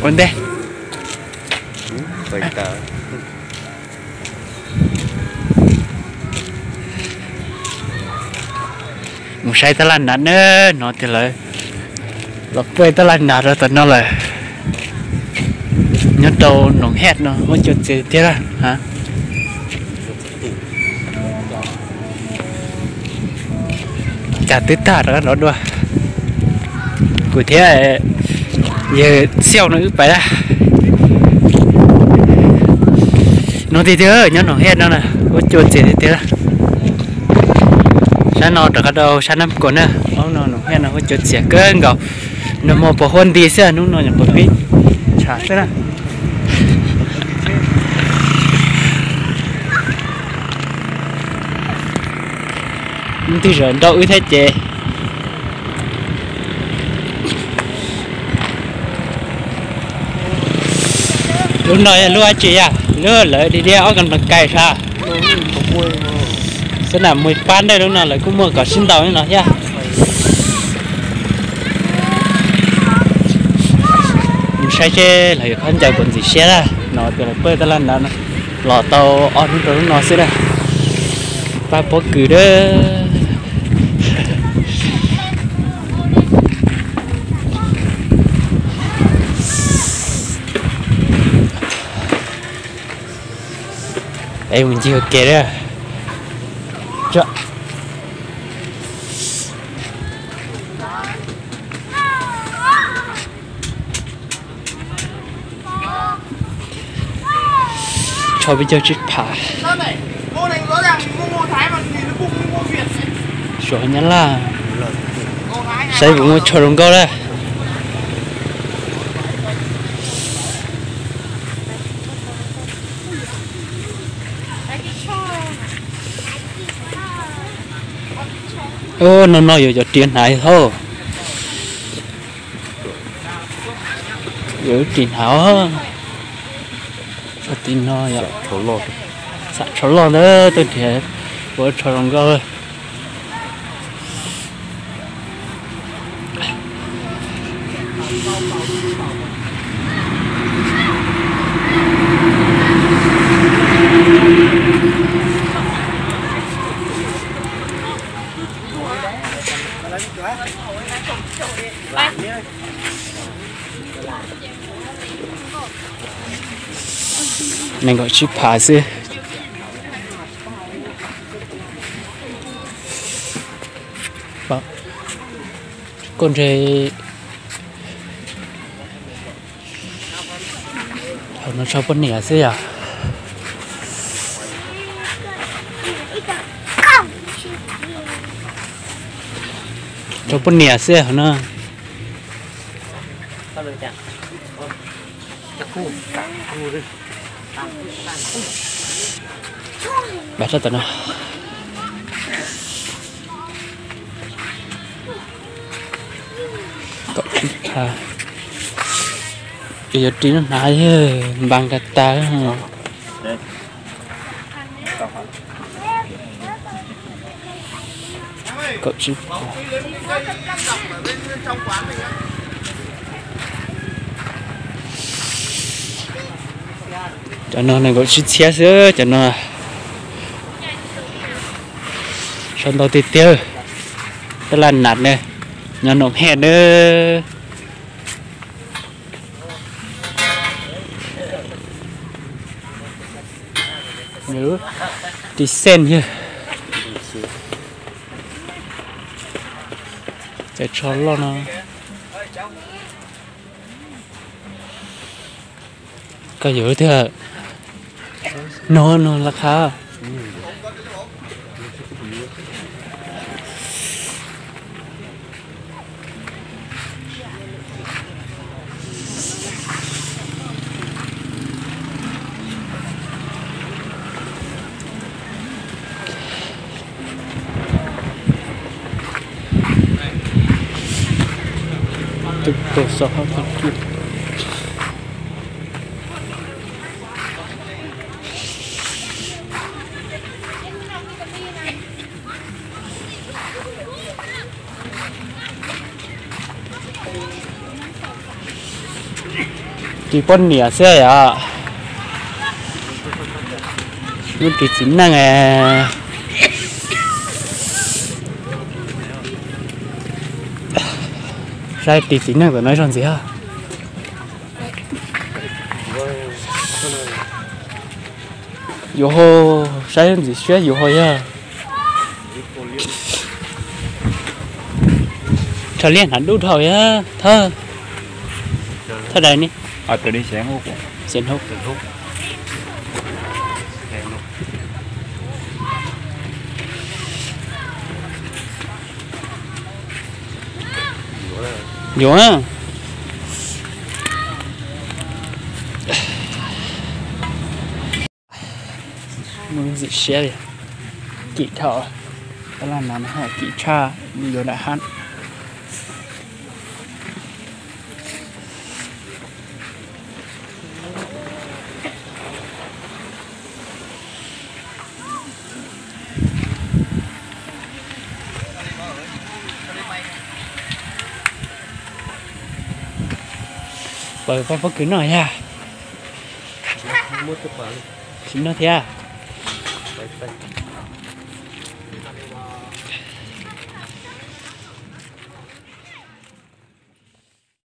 Ua ntej mus saib tab laj nas na, hnov tias lawv los pab tab laj nas rau tom no lawm. Nyob rau Noom Hej no huab cua txias tiag tiag. Cas twb tag rov qab los dua. Kuv thiab yawg Xiauj no wb pais na. Hnov tiag tiag nyob Noom Hej no na, huab cua txias tiag tiag. Sab no rov qab rau sab Nab Kuam na, ob no Noom Hej no huab cua txias kawg nkaus. Nag hmo pos huab nti xwb, hnub no nyuam qhuav pib tshav xwb na. Leej twg zaum nrau wb thiab ces. Lub no yog lub dab tsi yom? Lub lawv dhia dhia ob kas nploos kais sas. Xab nam mus pab ntej lub no lawv kuj muaj kom sib ntaus li no thiab. Mus saib seb lawv yuav khaub ncaws puas ntxim siab na. Hnov tias lawv pab tab laj nas no los tau ob hnub rau lub no xwb na. Pab pob kws dab. Es mus ncig ua ke dab. Tsho peb caug tsib phav. Suav Nyab Laj, saib puas muaj tsho zoo nkauj lawm. No no yuav cov ris hnav hauj. Yuav ris hnav. Tsho tim no yom. Xam tsho loj ntawd tuaj nrhiav ua tsho zoo nkauj. Nees nkaum tsib phav xwb. Koj ntshe hauv no tsho poj niam xwb yom. Tsho poj niam xwb hauv no. Pab sab tom no. Kaum tsib phav. Ces yuav ris no hnav yog npas nkas tas. Kaum tsib phav. Cov no nees nkaum tsib txhiab xwb cov no. Sau ntau tiag tiag. Tab laj nas ne, nyob Noom Hej na. Ris xeej yog cov tsho loj no. Koj yuav tiag. No no laj qab. Tus tus xov hauv tus kiv. Ris poj niam xwb yom. Lub ris txiv neej. Saib ris txiv neej tom no zog ntxiv. Yuav hau, saib ntxiv siab yuav hau yog. Rho liaj hnav dub dhau yog thawj, thawj dais ni. Xev hnaub. Yuav. Muaj ntxim siab li. Kim dhau. Tab laj no kim tshaj li yuav daim hab. Pab pob kws noj yag. Tsis noj thiab.